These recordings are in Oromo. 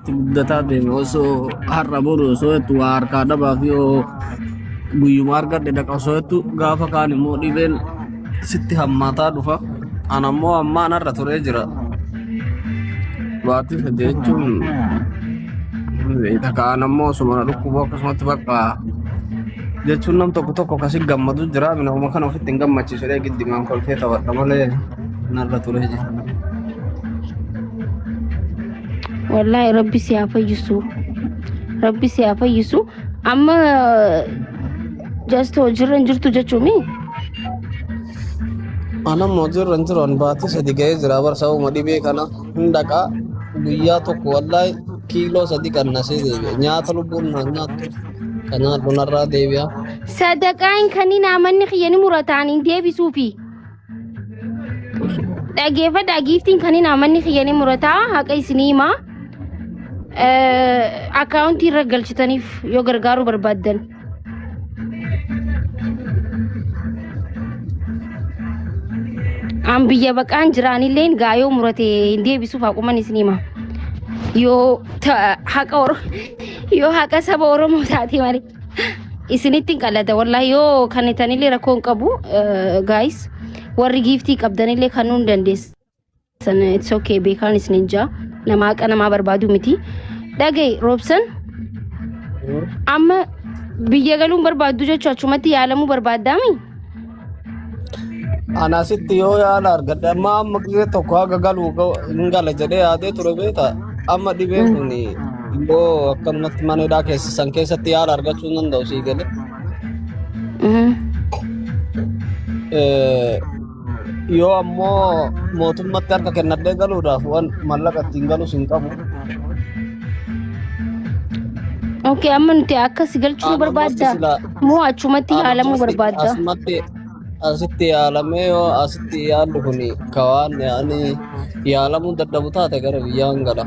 Guddataa deeme osoo har'a boru osoo jettu waa harkaa dhabaa fi yoo guyyuma argadhe dhaqa osoo jettu gaafa kaan immoo dhibeen sitti hammaataa dhufa. An ammoo ammaan har'a turee jira. Baatii 3 jechuun kaan ammoo osuma na dhukkubu akkasumatti bakka jechuun nam tokko tokko akkasi gammadu jira. Minuma kana ofitti hin gammachiisu jedhee giddimaan kolfee taphadha malee narra turee jira. Wallaahi rabbi si haa fayyisu. Rabbi si haa fayyisu. Amma just hojiirra hin jirtu jechuumi. Ana immoo hojiirra hin jiru, an baatii 3 ga'ee jira bar sababuma dhibee kana hin dhaqaa guyyaa tokko wallaahi kiiloo 3 qannasee deebi'a. Nyaata lubbuun naan nyaattu kan nyaadhu narraa deebi'a. Sadaqaa hin kenninaa manni kiyya ni murataan hin deebisuufi. Dhageeffadhaa giiftiin kaninaa manni kiyya ni murataa haqa isinii himaa. Akkaawuntii irra galchitaniif yoo gargaaruu barbaaddan. An biyya baqaan jiraanilleen gaa yoo murate hin deebisuuf haquman isin hima. Yoo haqa yoo haqa saba Oromoo taate malee. Isinitti hin qallata wallahi yoo kanitanillee rakkoo hin qabu guys warri giiftii qabdanillee kanuu hin dandeessan it's okay beekaan isinin jaa nama haqa namaa barbaadu miti. Dhaga'i Roobsan amma biyya galuun barbaaddu jechuun achumatti yaalamuu barbaaddaami? Ana asitti yoo yaala argadhe amma amma gisee tokko haga galuu hin gala jedhee yaadee ture beekta. Amma dhibeen kun yoo akkanumatti mana hidhaa keessa san keessatti yaala argachuu hin danda'u sii gale. Yoo ammoo mootummatti harka kennadhee galuudhaaf waan mallaqa ittiin galus hin qabu. Okay, amma nuti akka si galchuu nu barbaadda moo achumatti yaalamuu barbaadda? Asumatti asitti yaalamee yoo asitti yaallu kun ka waan yaani yaalamuu dadhabu taate gara biyyaan gala.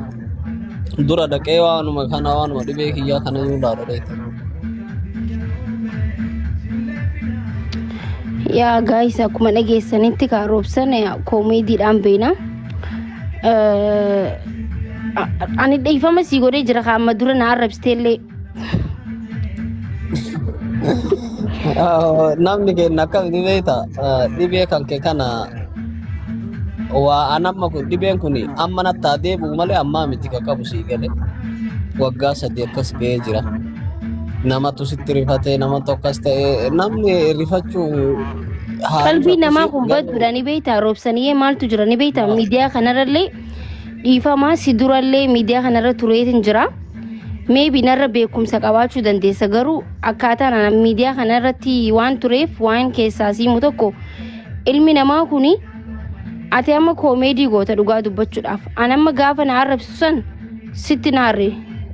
Dura dhaqee waanuma kana waanuma dhibee kiyyaa kana yoo ilaala dheeta. Yaa gaayis akkuma dhageessanitti kaa roobsan koomeediidhaan beena. Ani dhiifama sii godhee jira kaa amma dura na arrabsiteellee. Namni keenya akkam ni beekta dhibee kan kee kana waa an amma kun dhibeen kun amma natti haa deebi'u malee ammaa miti ka qabu sii gale waggaa 3 akkas ga'ee jira. Namatu sitti rifatee namatu akkas ta'e namni rifachuu haa Qalbii namaa rifatusi kun garuu badduudha ni beektaa roobsaniyyee maaltu jira ni beektaa miidiyaa kanarrallee dhiifamaa si durallee miidiyaa kanarra tureetin jira. Maybe narra beekumsa qabaachuu dandeessa garuu akkaataan ana miidiyaa kanarratti waan tureef waan keessaa siimu tokko ilmi namaa kuni ati amma koomeedii goota dhugaa dubbachuudhaaf an amma gaafa na arrabsitu san sitti naarre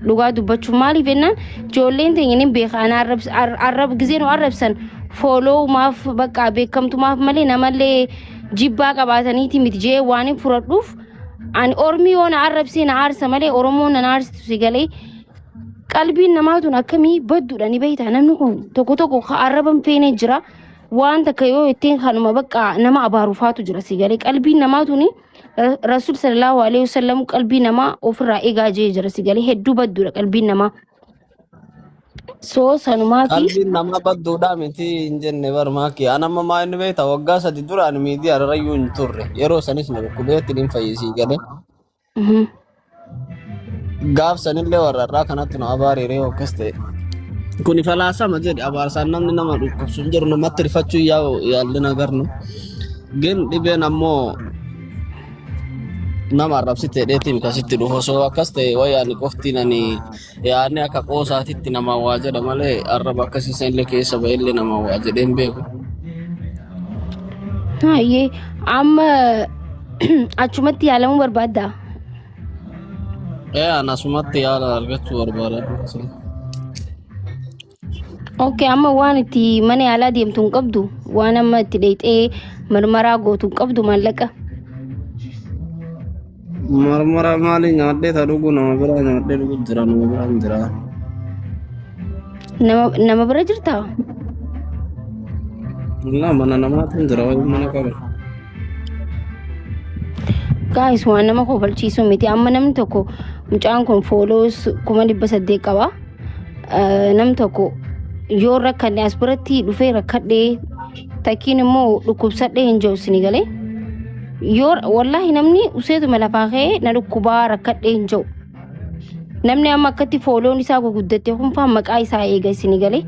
dhugaa dubbachuuf maaliif jennaan ijoolleen teenya ni beeka ana arrab gizee nu arrabsan fooloomaaf bakka beekamtumaaf malee namallee jibbaa qabaataniiti miti jee waan hin fudhadhuuf ani ormi yoo na arrabsee na aarsa malee oromoon na aarsitu si galee qalbiin namaa tun akkamii badduudha ni beektaa namni kun tokko tokko ka arraban feene jira waan takka yoo ittiin kanuma bakka nama abaarufaatu jira si galee qalbiin namaa tuni Rasuul sallallahu alaihi wasallam qalbii namaa ofirraa eegaa jee jira si galee hedduu badduudha qalbiin namaa. So sanumaa fi Qalbiin namaa badduudhaa miti hin jenne barmaaki. An amma maa inni beekta waggaa 3 duraan miidiyaa irrayyuu hin turre. Yeroo sanis na dhukkubeetti hin fayyisii galee. Gaaf sanillee warra irraa kanatti nu abaariiree akkas ta'e. Kuni falaasama jedhe abaarsaan namni nama dhukkubsu hin jiru namatti rifachuu yaa'u yaalli nagarnu. Gin dhibeen ammoo nama arrabsite dheetiin kasitti dhufu osoo akkas ta'e wayyaani qoftiin ani yaadni akka qoosaatitti nama waa jedha malee arraba akkasii sanillee keessa ba'ellee nama waa jedhee hin beeku. Hayyee amma achumatti yaalamuu barbaaddaa? Ee an asumatti yaala argachuu barbaada. Okay, amma waan itti mana yaalaa deemtu hin qabdu, waan amma itti dheexee marmaraa gootu hin qabdu maallaqa. Marmara maalii nyaadhee ta dhugu nama biraa nyaadhee dhugu jira nama biraa hin jira. Nama bira jirtaa? Illaa mana namaatiin jira wayii mana qaba. Guys, waan nama kofalchiisu miti. Amma namni tokko mucaan kun fooloos 800,000 qaba. Namni tokko yoo rakkanne as biratti dhufee rakkadhee takkiin immoo dhukkubsadhee hin jiru isinii galee. Yoo wallaahi namni useetuma lafaa ka'ee na dhukkubaa rakkadhee hin jiru. Namni amma akkatti fooloon isaa guguddatte kun faa maqaa isaa eega isinii galee.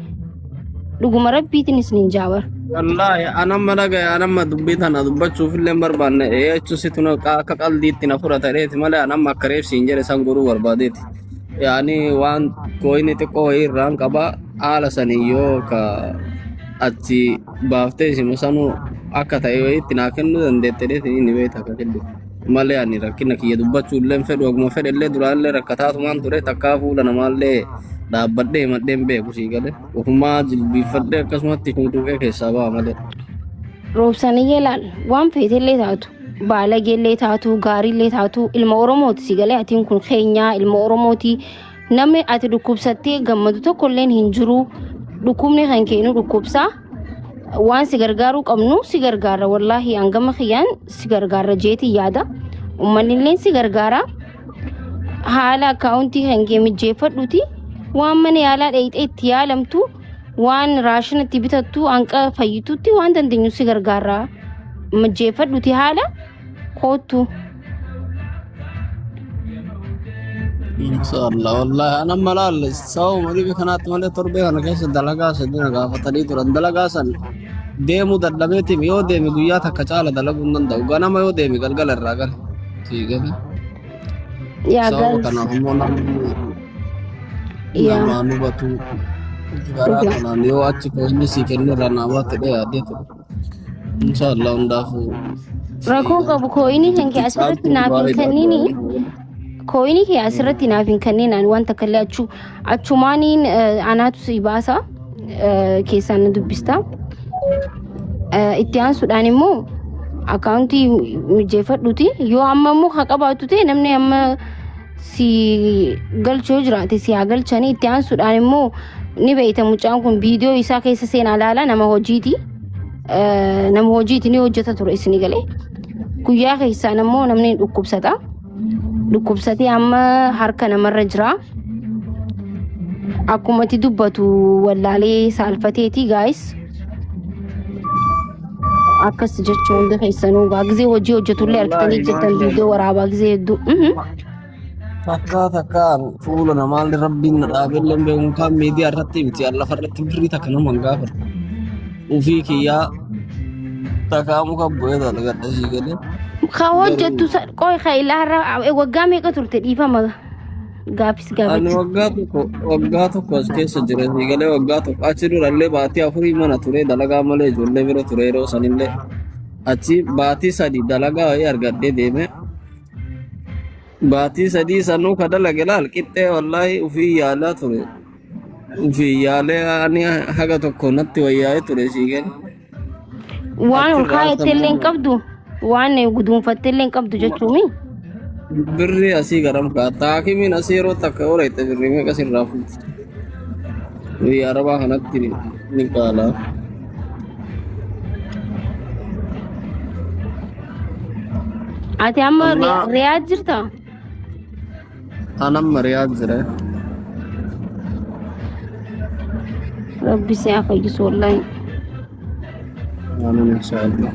Dhuguma rabbiitiin isiniin jaabar. Wallaahi anamma dhagaya anamma dubbii tana dubbachuuf illee hin barbaanne jechuun situ akka qaldiitti na fudhata dheeti malee anamma akka reefsi hin jedhe san godhuu barbaadeeti. Yaani waan kooyini xiqqoo wayii irraan qaba haala sanii yoo ka achi baaftee isima sanuu akka ta'e wayiitti naa kennuu dandeette dheeti ni beekta akka kennu. Malee ani rakkina kiyya dubbachuu illee hin fedhu akkuma fedhe illee duraan illee rakkataatumaan ture takkaa fuula namaallee dhaabbadhee himadhee hin beeku sii galee. Ofumaa jilbiiffadhee akkasumatti shuntuuqee keessaa ba'a malee. Roobsaniyyee laal waan feetellee taatu baalageellee taatu gaariillee taatu ilma Oromooti si galee atiin kun keenyaa ilma Oromooti namni ati dhukkubsattee gammadu tokkolleen hin jiru dhukkubni kan keenu dhukkubsaa waan si gargaaruu qabnu si gargaara wallaahi hangama kiyyaan si gargaara jeetii yaada uummanni si gargaara haala akkaawuntii kan kee mijjeeffadhuti waan mana yaalaa dheeyxee itti yaalamtu waan raashina itti bitattu hanqa fayyitutti waan dandeenyu si gargaara mijjeeffadhuti haala koottu. Inshallah wallahi ana malaal sababa dhibe kanaatti malee torbee kana keessa dalagaa sadii na gaafatanii turan dalagaa san deemuu dadhabeetiif yoo deeme guyyaa takka caala dalaguu hin danda'u ganama yoo deeme galgala irraa gala sii gala Yaa sababa gaals kanaaf immoo namni yaa namaan hubatu karaa dhugaa. kanaan yoo achi inni sii kennu irraa naa baate yaadee ture inshallah hundaafuu Rakkoo qabu kooyinii kan kee asirratti caaltuu naaf hin baay'ee kennini. Kooyinii kee asirratti naaf hin kennin ani wanta kallee achu achumaaniin anaatu si baasa keessaan na dubbista. Itti aansuudhaan immoo akkaawuntii mijeeffadhuuti yoo amma immoo haa qabaattu ta'e namni amma si galchuu yoo jiraate si haa galchanii itti aansuudhaan immoo ni beeyta mucaan kun viidiyoo isaa keessa seenaa laala nama hojiiti. Nama hojiiti ni hojjeta ture isinii galee. Guyyaa keessaan immoo namni dhukkubsata. Dhukkubsatee amma harka namarra jira. Akkuma itti dubbatu wallaalee saalfateeti gaayis. Akkas jechuun hunda keessanuu gaa gizee hojii hojjetullee argitanii Wallaahi jettan viidiyoo waraabaa gizee hedduu. Takkaa takkaan fuula namaallee rabbiin na dhaabeellee hin beeku kaan miidiyaa irratti miti lafa irratti birrii takka nama hin gaafatu. Ufii kiyyaa takkaa muka bu'ee dalagadha sii galee. Ka hojjettu qoy ka ilaarra waggaa meeqa turte dhiifama gaafis Ani gaafachuu. waggaa tokko as keessa jira sii galee waggaa tokko achi durallee baatii afurii mana ture dalagaa malee ijoollee bira ture yeroo sanillee achi baatii sadi dalagaa wayii argadhee deeme baatii sadii sanuu ka dalage laal qixxee wallaahi ufii yaalaa ture ufii yaalee ani haga tokko natti wayyaa'ee ture sii galee Waan ol achirraa kaayette illee hin sammuu qabdu waan guduunfatte illee hin qabdu jechuumi. Birri asii garam kaata. Haakimiin asii yeroo takka yoo reette birrii meeqa sirraa fuuti? Biyya Arabaa kanatti ni qaala. Ati amma Amma Riyaad jirta? an amma Riyaad jira. Rabbi si haa fayyisu wallaahi. Amiin inshaallah.